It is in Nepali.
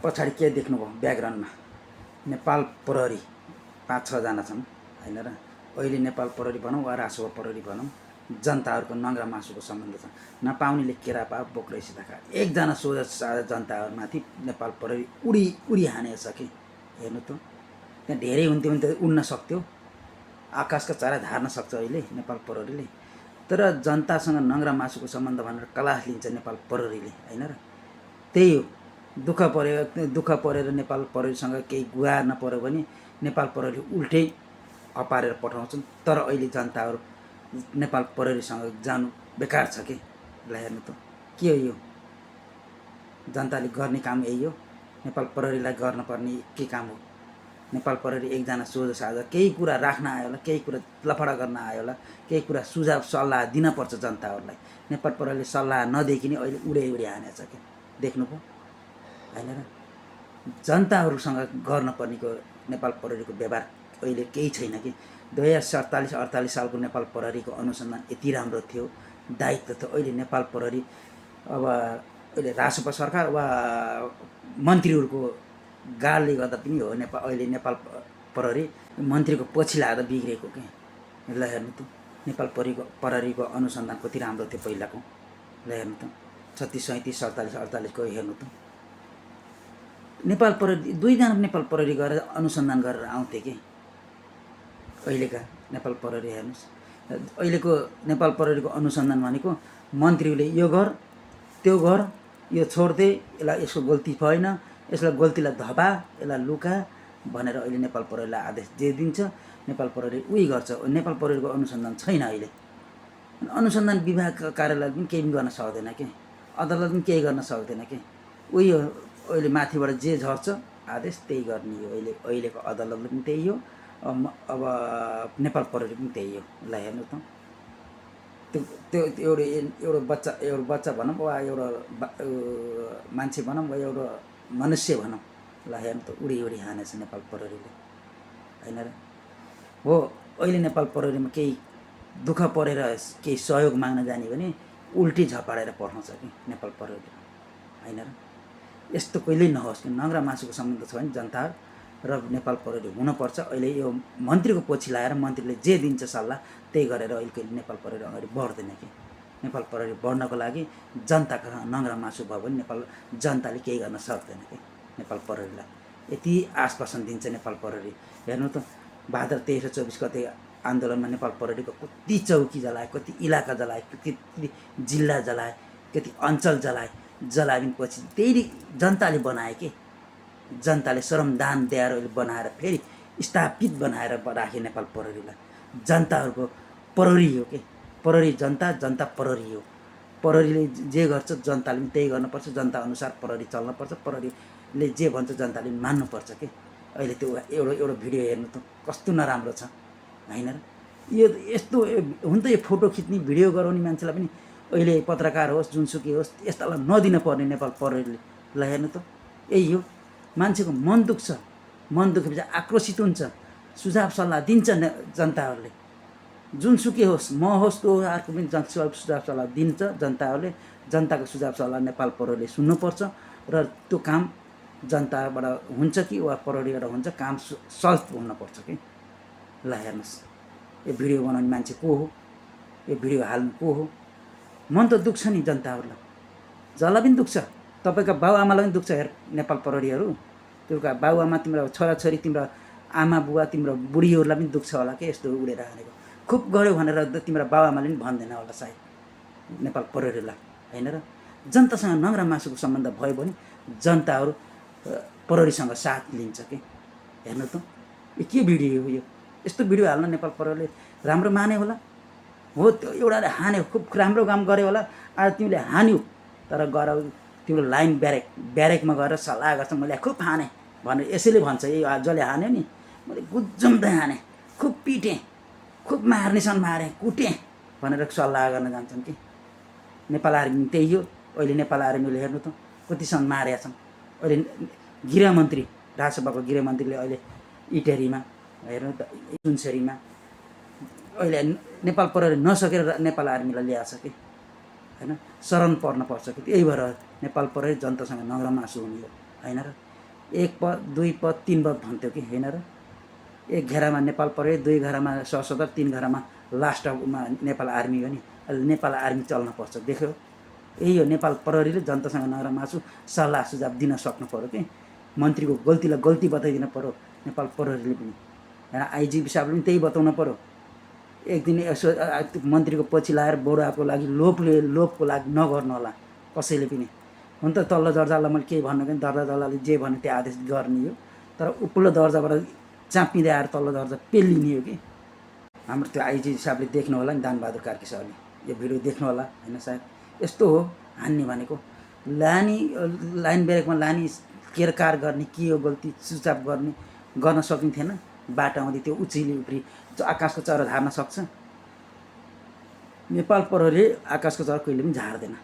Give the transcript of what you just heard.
पछाडि के देख्नुभयो ब्याकग्राउन्डमा नेपाल प्रहरी 5-6 जना छन् हैन र। अहिले नेपाल प्रहरी भनौँ वा रासोवा प्रहरी भनौँ, जनताहरूको नङ्ग्रा मासुको सम्बन्ध छ। नपाउनेले केरा पा बोक्रै सिधा खा। एकजना सोझा साधा जनताहरूमाथि नेपाल प्रहरी उडी हानेछ कि हेर्नु त। त्यहाँ धेरै हुन्थ्यो भने त उड्न सक्थ्यो, आकाशका चरा धार्न सक्छ अहिले नेपाल प्रहरीले। तर जनतासँग नङ्ग्रा मासुको सम्बन्ध भनेर क्लास लिन्छ नेपाल प्रहरीले हैन र। त्यही हो, दुःख परेर नेपाल प्रहरीसँग केही गुहार्न पर्यो भने नेपाल प्रहरी उल्टै अपारेर पठाउँछन्। तर अहिले जनताहरू नेपाल प्रहरीसँग जानु बेकार छ कि। ल हेर्नु त के हो यो, जनताले गर्ने काम यही हो। नेपाल प्रहरीलाई गर्नुपर्ने के काम हो? नेपाल प्रहरी एकजना सोझो साझा केही कुरा राख्न आयो होला, केही कुरा लफडा गर्न आयो होला, केही कुरा सुझाव सल्लाह दिनपर्छ जनताहरूलाई। नेपाल प्रहरीले सल्लाह नदिइकन अहिले उडे हानेछ कि देख्नुभयो हैन र। जनताहरूसँग गर्नुपर्नेको नेपाल प्रहरीको व्यवहार अहिले केही छैन कि। 2047-48 सालको नेपाल प्रहरीको अनुसन्धान यति राम्रो थियो, दायित्व थियो। अहिले नेपाल प्रहरी अब अहिले रासोपा सरकार वा मन्त्रीहरूको गाडले गर्दा पनि हो। अहिले नेपाल प्रहरी मन्त्रीको पछि लाग्दा बिग्रेको के। ल हेर्नु त नेपाल प्रहरीको अनुसन्धान कति राम्रो थियो पहिलाको। ल हेर्नु त 36, 37, 47, 48 को हेर्नु त। नेपाल प्रहरी 2 जना नेपाल प्रहरी गएर अनुसन्धान गरेर आउँथे कि। अहिलेका नेपाल प्रहरी हेर्नुहोस्, अहिलेको नेपाल प्रहरीको अनुसन्धान भनेको मन्त्रीले यो गर त्यो गर, यो छोड्दे, यसलाई यसको गल्ती भएन, यसलाई गल्तीलाई धपा, यसलाई लुका भनेर अहिले नेपाल प्रहरीलाई आदेश दिइदिन्छ। नेपाल प्रहरी उही गर्छ। नेपाल प्रहरीको अनुसन्धान छैन अहिले। अनुसन्धान विभागका कार्यालय पनि केही पनि गर्न सक्दैन कि, अदालत पनि केही गर्न सक्दैन कि। उही हो, अहिले माथिबाट जे झर्छ आदेश त्यही गर्ने हो। अहिलेको अदालतले पनि त्यही हो, अब नेपाल प्रहरी पनि त्यही हो। ल हेर्नु त त्यो एउटा बच्चा भनौँ वा एउटा मान्छे भनौँ वा एउटा मनुष्य भनौँ, ल हेर्नु त उडी हानेछ नेपाल प्रहरीले हैन र। हो, अहिले नेपाल प्रहरीमा केही दुःख परेर केही सहयोग माग्न जाने भने उल्टी झपाडेर पठाउँछ कि नेपाल प्रहरीले हैन र। यस्तो कहिल्यै नहोस् कि। नङ्ग्रा मासुको सम्बन्ध छ भने जनता र नेपाल प्रहरी हुनुपर्छ। अहिले यो मन्त्रीको पछि लगाएर मन्त्रीले जे दिन्छ सल्लाह त्यही गरेर अहिले नेपाल प्रहरी अगाडि बढ्दैन कि। नेपाल प्रहरी बढ्नको लागि जनताको नङ्ग्रा मासु भयो भने नेपाल जनताले केही गर्न सक्दैन कि। नेपाल प्रहरीलाई यति आश्वासन दिन्छ नेपाल प्रहरी। हेर्नु त भाद्र 23 र 24 गते आन्दोलनमा नेपाल प्रहरीको कति चौकी जलाए, कति इलाका जलाए, कति जिल्ला जलाए, कति अञ्चल जलाए पछि त्यही जनताले बनाए कि। जनताले श्रमदान दिएर बनाएर फेरि स्थापित बनाएर राखे नेपाल प्रहरीलाई। जनताहरूको प्रहरी हो कि। प्रहरी जनता, जनता प्रहरी हो। प्रहरीले जे गर्छ जनताले पनि त्यही गर्नुपर्छ। जनता अनुसार प्रहरी चल्नुपर्छ। प्रहरीले जे भन्छ जनताले मान्नुपर्छ कि। अहिले त्यो एउटा भिडियो हेर्नु त कस्तो नराम्रो छ हैन र। यो यस्तो हुन त यो फोटो खिच्ने भिडियो गराउने मान्छेलाई पनि अहिले पत्रकार होस् जुनसुकै होस् यस्तालाई नदिन पर्ने नेपाल प्रहरीले। ल हेर्नु त यही हो, मान्छेको मन दुख्छ, मन दुखेपछि आक्रोशित हुन्छ, सुझाव सल्लाह दिन्छ जनताहरूले। जुनसुकै होस्, म होस् त्यो अर्को पनि सुझाव सल्लाह दिन्छ जनताहरूले। जनताको सुझाव सल्लाह नेपाल प्रहरीले सुन्नुपर्छ र त्यो काम जनताबाट हुन्छ कि वा प्रहरीबाट हुन्छ, काम सल्भ हुनुपर्छ कि। ल हेर्नुहोस्, यो भिडियो बनाउने मान्छे को हो, यो भिडियो हाल्नु को हो? मन त दुख्छ नि जनताहरूलाई, जसलाई पनि दुख्छ। तपाईँका बाउआमालाई पनि दुख्छ। हेर नेपाल प्रहरीहरू, तिम्रो बाउआमा, तिम्रो छोराछोरी, तिम्रो आमा बुवा, तिम्रो बुढीहरूलाई पनि दुख्छ होला कि यस्तो उडेर हानेको। खुब गऱ्यो भनेर तिम्रो बाउआमाले पनि भन्दैन होला सायद नेपाल प्रहरीलाई हैन र। जनतासँग नङ्ग्रा मासुको सम्बन्ध भयो भने जनताहरू प्रहरीसँग साथ लिन्छ कि। हेर्नु त यो के भिडियो हो यो? यस्तो भिडियो हाल्न नेपाल प्रहरीले राम्रो माने होला? हो, त्यो एउटाले हान्यो, खुब राम्रो काम गर्यो होला। आज तिमीले हान्यो, तर गएर तिम्रो लाइन ब्यारेकमा गएर सल्लाह गर्छ, मैले खुब हाने भनेर यसैले भन्छ। जसले हान्यो नि, मैले गुज्जुम्दै हाने, खुब पिटेँ, खुब मार्नेसम्म मारेँ, कुटेँ भनेर सल्लाह गर्न जान्छन् कि। नेपाल आर्मी त्यही हो। अहिले नेपाल आर्मीले हेर्नु त कतिसम्म मारेका छन्। अहिले गृहमन्त्री, रासोपाको गृहमन्त्रीले अहिले इटेरीमा हेर्नु त, सुनसरीमा अहिले नेपाल प्रहरी नसकेर नेपाल आर्मीलाई ल्याएछ कि हैन। शरण पर्न पर्छ कि। त्यही भएर नेपाल प्रहरी जनतासँग नङ्ग्रा मासु हुने हो हैन र। 1 पद 2 पद 3 पद भन्थ्यो कि होइन र। 1 घेरामा नेपाल प्रहरी, 2 घेरामा सशस्त्र, 3 घेरामा लास्टमा नेपाल आर्मी हो नि। अहिले नेपाल आर्मी चल्न पर्छ, देख्यो। यही हो, नेपाल प्रहरीले जनतासँग नरामासु सल्लाह सुझाव दिन सक्नु पऱ्यो कि मन्त्रीको गल्तीलाई गल्ती बताइदिन पऱ्यो नेपाल प्रहरीले पनि। होइन, आइजिपी साहबले पनि त्यही बताउनु पऱ्यो। एक दिन यसो मन्त्रीको पछि लगाएर बडुवाको लागि लोभको लागि नगर्नु होला कसैले पनि। हुन त तल्लो दर्जालाई मैले केही भन्नु, दर्जा दर्जाले जे भन्यो त्यो आदेश गर्ने हो, तर उपल्लो दर्जाबाट चापिँदै आएर तल्लो दर्जा पेलिने हो कि। हाम्रो त्यो आइजी साहबले देख्नु होला नि, दानबहादुर कार्की सरले यो भिडियो देख्नु होला होइन सायद। यस्तो हो हान्ने भनेको। लानी लाइन ब्रेकमा लानी केरकार गर्ने, के हो गल्ती सुचाप गर्न सकिन्थेन। बाटो आउँदै त्यो उचिली उफ्री आकाशको चरा झार्न सक्छ। नेपाल प्रहरीले आकाशको चरा कहिले पनि झार्दैन।